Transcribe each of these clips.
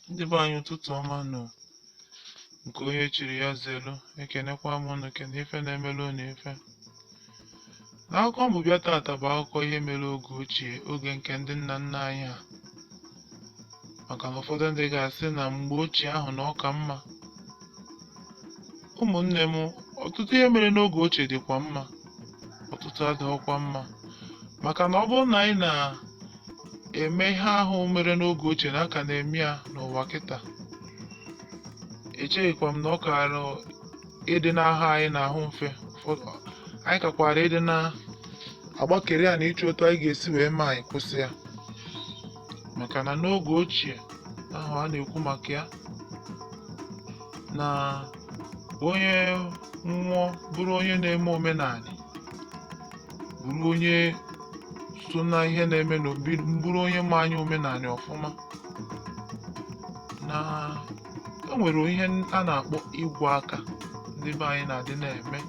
Ndị be anyị, ụtụtụ ọma nụ. Nke onye chiri ya zelu. Ekenekwa m unu, kene ife na-emelu unu ife. N'akụkọ mbụ bịa tata bụ akụkọ ihe mere oge ochie, oge nke ndị nna nna anyị ha. Maka na ụfọdụ ndị ga-asị na mgbe ochie ahụ na ọ ka mma. Ụmụnne m, ọtụtụ ihe mere n'oge ochie dịkwa mma, ọtụtụ adịghịkwa mma. Maka na ọ bụrụ na anyị na-eme ihe ahụ mere n'oge ochie na aka na-eme ya n'ụwa kịta, echeghịkwa m na ọ kaara ịdị n'ahụ anyị na-ahụ mfe. Anyị kakwara ịdị na-agbakeri ya na ịchọ otu anyị ga-esi wee mee anyị kwụsị ya. Maka na n'oge ochie ahụ a na-ekwu maka ya, na onye nwụọ bụrụ onye na-eme omenanị, bụrụ onye so na ihe na-eme n'obi, bụrụ onye ma anya omenanị ọfụma, na e nwere ihe a na-akpọ ịgwọ aka ndị be anyị na-adị na-eme.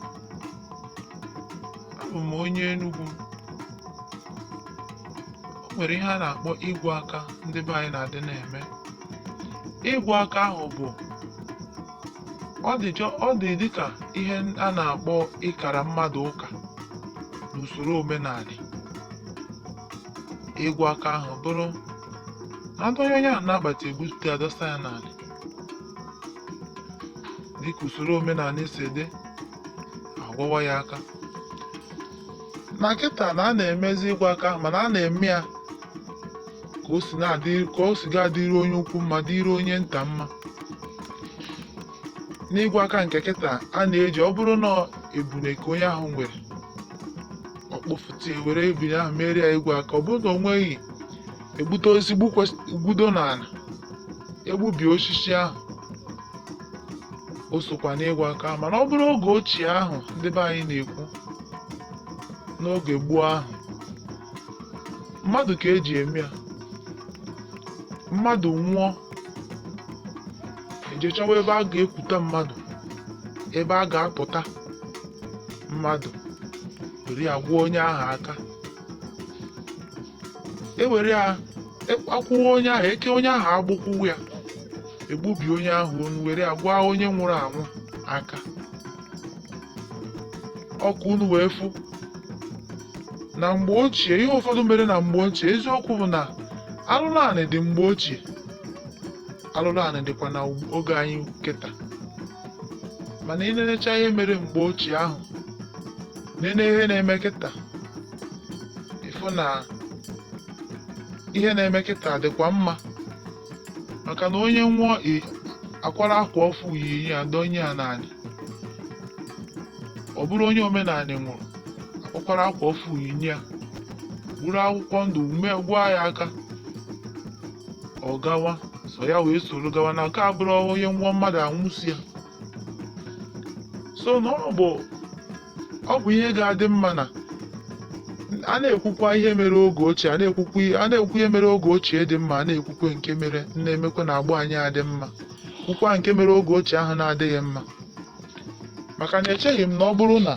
Abụ m onye Enugu. O nwere ihe a na-akpọ ịgwọ aka ndị be anyị na-adị na-eme. Ịgwọ aka ahụ bụ ọ dị dịka ihe a na-akpọ ịkara mmadụ ụka n'usoro omenanị. Ịgwọ aka ahụ bụrụ na adọnye onye ahụ n'akpati, egbute ya dọsa ya n'anị dịka usoro omenanị si dị, agwọwa ya aka. Na kịta na a na-emezi ịgwọ aka ahụ, mana a na-eme ya ka o si na-adị, ka o si ga-adịrị onye ukwu mma, dịrị onye nta mma. N'ịgwọ aka nke kịta, a na-eji, ọ bụrụ na ebune ka onye ahụ nwere, ọ kpọfụta ya, were ebune ahụ merie ya ịgwọ aka. Ọ bụrụ na o nweghị, egbute osisi gbudo n'ala, egbubie osisi ahụ, o sokwa n'ịgwọ aka. Mana ọ bụrụ oge ochie ahụ ndị be anyị na-ekwu, n'oge gboo ahụ, mmadụ ka eji eme ya. Mmadụ nwụọ, eje chọwa ebe a ga-ekwuta mmadụ, ebe a ga-atụta mmadụ, were ya gwọọ onye ahụ aka. E were ya akwụwa onye ahụ, eke onye ahụ agbụkwụ ya, egbubi onye ahụ onu, were ya gwaa onye nwụrụ anwụ aka. Ọkụ unu wee fụ na mgbe ochie, ihe ụfọdụ mere na mgbe ochie. Eziokwu bụ na alụlụ anị dị mgbe ochie, alụlụ anị dịkwa na oge anyị kịta. Mana ị nenecha ihe mere mgbe ochie ahụ, nene ihe na-eme kịta, ịfụ na ihe na-eme kịta dịkwa mma. Maka na onye nwụọ, akwara akwa ọfụ yi ya, dọnye ya n'anị. Ọ bụrụ onye omenanị nwụrụ, akwakwara akwa ọfụ yinye ya, buru akwụkwọ ndụ mee gwaa ya aka, ọ gawa so ya wee soro gawa. Na nke a bụrụ onye nwụọ, mmadụ anwụsi ya. So na ọ bụ ihe ga-adị mma na a na-ekwukwa ihe mere oge ochie, a na-ekwu ihe mere oge ochie dị mma, a na-ekwukwe nke mere na-emekwa na agbọ anyị adị mma, kwukwa nke mere oge ochie ahụ na-adịghị mma. Maka na echeghị m na ọ bụrụ na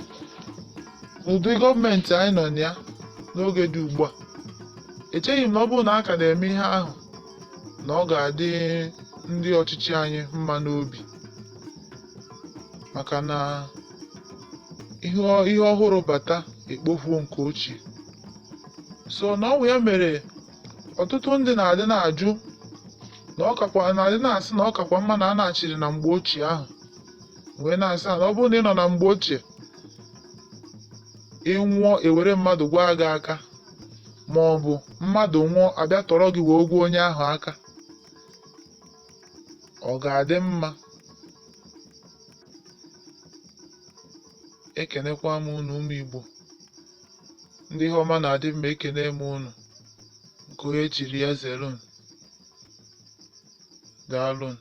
ụdị gọọmenti anyị nọ na ya n'oge dị ugbu a, echeghị m na ọ bụrụ na a ka na-eme ihe ahụ, na ọ ga-adị ndị ọchịchị anyị mma n'obi. Maka na ihe ọhụrụ bata, ekpofuo nke ochie. So na ọ bụ ya mere ọtụtụ ndị na-adị na-ajụ na ọ kakwa na-adị na-asị na ọ kakwa mma na a na-achịrị na mgbe ochie ahụ, wee na-asị na ọ bụrụ na ị nọ na mgbe ochie, ị nwụọ, ewere mmadụ gwa gị aka, ma ọ bụ mmadụ nwụọ, abịa tọrọ gị wee gwa onye ahụ aka, ọ ga-adị mma. Ekenekwa m unu, ụmụ Igbo, ndị ihe ọma na-adị mma. Ekene m unu. Nke onye chiri ya zere. Daalụnụ.